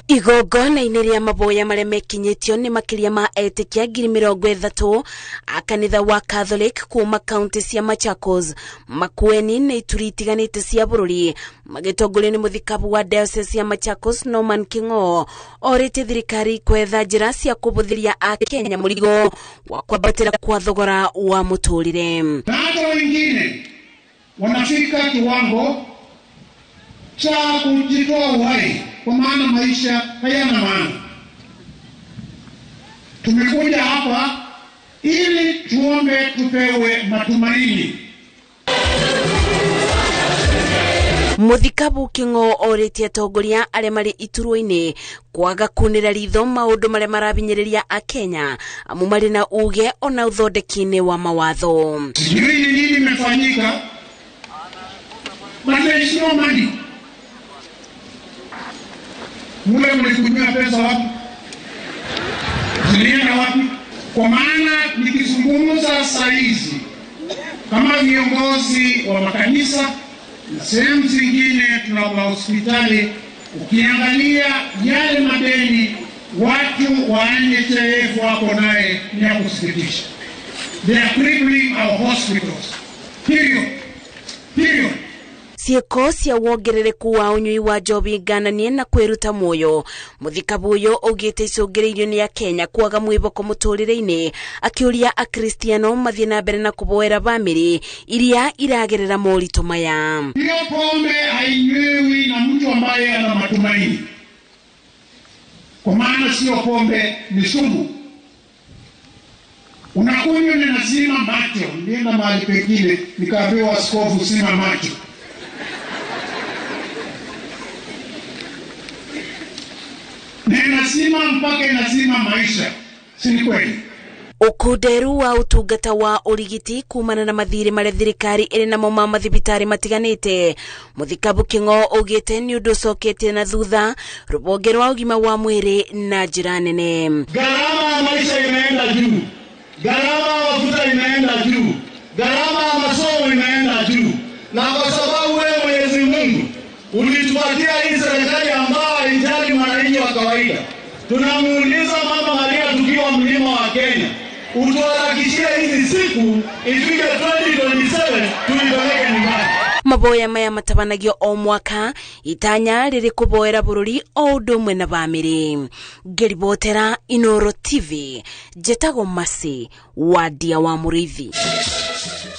Igongona-inĩ rĩa maboya marĩa mekinyĩtio nĩ makĩria ma etĩkia 30,000 a kanitha wa Catholic kuma kaunti cia Machakos, Makueni na ituri itiganĩte cia bũrũri, magĩtongorio nĩ mũthikabu wa Diocese ya Machakos Norman King'o, orĩtie thirikari kwetha njĩra cia kũbũthĩria Akenya mũrigo wa kwambatĩra kwa thogora wa mũtũrĩre. Na hata wengine wanafika kiwango cha kujitoa uhai, kwa maana maisha hayana maana. Tumekuja hapa ili tuombe tupewe matumaini. Mũthikabu King'o orĩtie atongoria arĩa marĩ iturwa-inĩ kwaga kunĩra ritho maũndũ marĩa marabinyĩrĩria Akenya amu marĩ na uge ona ũthondeki-inĩ wa mawatho. Sijui ni nini imefanyika, but there is no money. Mule mlikunywa pesa wapi? Zilienda wapi? Kwa maana nikizungumza saa hizi kama viongozi wa makanisa na sehemu zingine tuna mahospitali, ukiangalia yale madeni watu wa NHIF wako naye ni ya kusikitisha. They are crippling our hospitals. Period. Period. Ciĩko cia wongerereku wa ũnyui wa njohi ngananie na kwĩruta muoyo. Mũthikabu ũyũ augĩte icũngĩrĩirio nĩ Akenya kwaga mwĩhoko mũtũrĩre-inĩ, akĩũria Akristiano mathiĩ na mbere na kũboera bamĩrĩ iria iragerera moritũ maya. Hiyo pombe hainywewi na mtu ambaye ana matumaini, kwa maana sio pombe, ni sumu. Unakunywa ni lazima macho. Nilienda mahali pengine nikaambiwa, askofu, sina macho. Na inazima mpaka inazima maisha, si ni kweli? Ũkunderu wa ũtungata wa ũrigiti kumana na mathirĩ marĩa thirikari ĩrĩ namo ma mathibitarĩ matiganĩte. Mũthikabu King'o augĩte nĩ ũndũ ũcoketie na thutha rũhonge rwa ũgima wa mwĩrĩ na njĩra nene. Gharama ya maisha imeenda juu, gharama ya mafuta imeenda juu, gharama ya masomo imeenda juu, na kwa sababu wewe Mwenyezi Mungu ulitupatia hii serikali ambayo haijali mwananchi wa kawaida, tunamuuliza Mama Maria tukiwa mlima wa Kenya, utuharakishie hizi siku ifike 2027 tuipeleke nyumbani. Maboya maya matabanagio o mwaka, itanya rĩrĩ kũboera bũrũri o ũndũ ũmwe na bamĩrĩ. Ngĩribotera Inooro TV, njĩtagwo Mercy Wadia wa Mũrĩithi.